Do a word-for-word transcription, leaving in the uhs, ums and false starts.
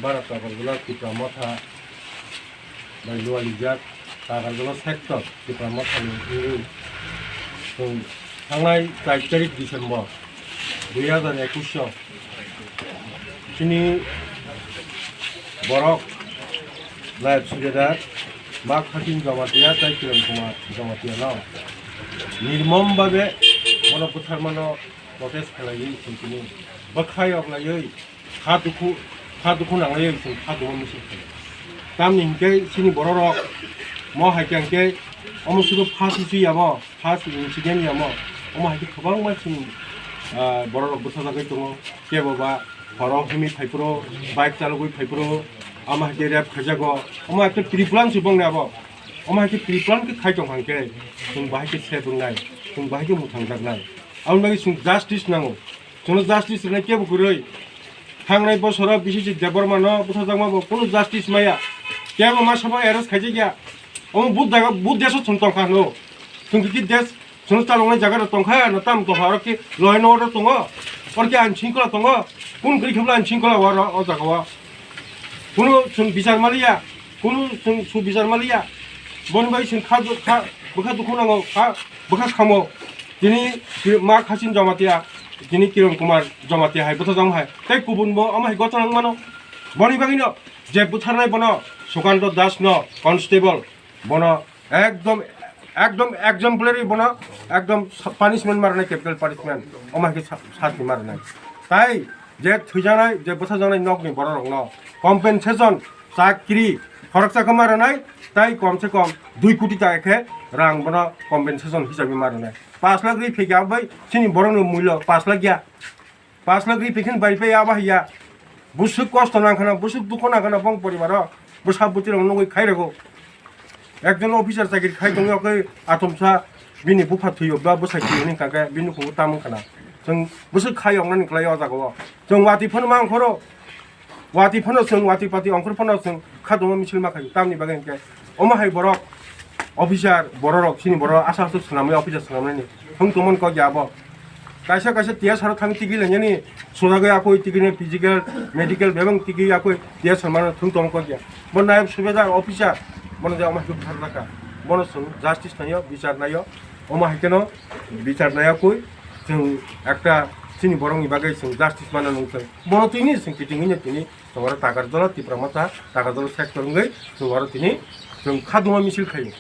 Bharat Takarjala Tipra Motha bai lualijak Takarjala sector Tipra Mothani wngwi chwng thangnai char tarik December dui hajar ekwis o chini borok nayab subedar Mak Hasin Jamatia tei Kiran Kumar Jamatia no nirmom babe bono bwtharmano protest khlaiwi chwng tini bwkhai oglaiwi kha dukhu, kha dukhu nanglaiwi chwng kha duma misil khaio. Tamni hinkhe chini bororok mo hai khe hinkhe omo sudu first issue yamo, first incident yamo, omo hai khe kwbangma chini, ah, bororok bwsajagwi tongo. Kebo ba horo himwi phaiphuru, bike chalogwi phaiphuru, omo hai khe rape khaijago. Omo hai khe pre-plan se bongni abo. Omo hai khe pre-plan khe khai tong kha hinkhe chwng bahai khe safe wngnai, chwng bahai khe mwthangjaknai. Aboni bagwi chwng justice nango. Chwngno justice rwnai kebo kwrwi. Thangnai bosoro B C C Debbarma no bwsajakma bo kunu justice maya. Kebo ma sabo arrest khaijak ya. Omo but jaga, but desh o chwng tong kha hwno. Chwng kiki desh, chwngno chaloknai jaga rok tong kha, na tam tong kha, oro ki law and order tongo, oro ki ain shringkhola tongo. Kun kwrwi khe bwla ain shringkhola o, o jaga o. Kunu chwng bichar maliya, kunu chwng su bichar maliya. Boni bai chwng kha, kha, bwkha dukhu nango, kha, bwkha khamo. Tini Mak Hasin Jamatia, tini Kiran Kumar Jamatia hai bwthajak hai. Tei kubun bo omo hai gotha wngmano. Boni bagwino je bwtharnai bono Sukanto Das no constable bono ekdom, ekdom exemplary bono ekdom punishment marnai, capital punishment. Omo hai khe sa-, sasti marnai. Tai je thwijaknai, je bwthajaknai nokni bororokno compensation chakri khoroksa khe ma rwnai, tai kom se kom dui koti taka khe rang bono compensation hisabe ma rwnai. Pash lakh ri phikya bai chini borokni mulyo pash lakh ya. Pash lakh ri phikhin bai phai abo haiya. Busuk kosto nang khana, busuk dukho nang khana bong poribaro. Bwsa bwtwi rok nugwi khai rego. Ekjon officer chakri khai tongwi okhe atomsa bini bupha thwiyo ba bwsai thwiyo hwnwi kha khe bini nukhungo tamo wngkha na. Chwng bwswk khai wngnani kwlai o jaga o. Chwng watwi phano ma ongkhoro. Watwi phano chwng, watwi pati ongkhor phano chwng kha tongma misil ma khaio. Tamni bagwi hinkhe omo hai borok officer bororok chini borok aswk aswk swnamwi officer swnamnani thung tongmani kok ya abo. Kaisa kaisa T S R o thang tigi lainani swnagwi akoi tigi ni physical, medical bebak tigi akoi T S R mano thung tongma kok ya. Bo nayab subedar officer bono je omo hai khe butharjakha. Bono chwng justice naio, bichar naio. Omo hai kheno bichar naiya koi chwng ekta chini borokni bagwi chwng justice mana nung thai. Bono tini chwng kiting wngya tini chwng oro Takarjala Tipra Motha, Takarjala sector wngwi chwng oro tini chwng kha duma misil khaio.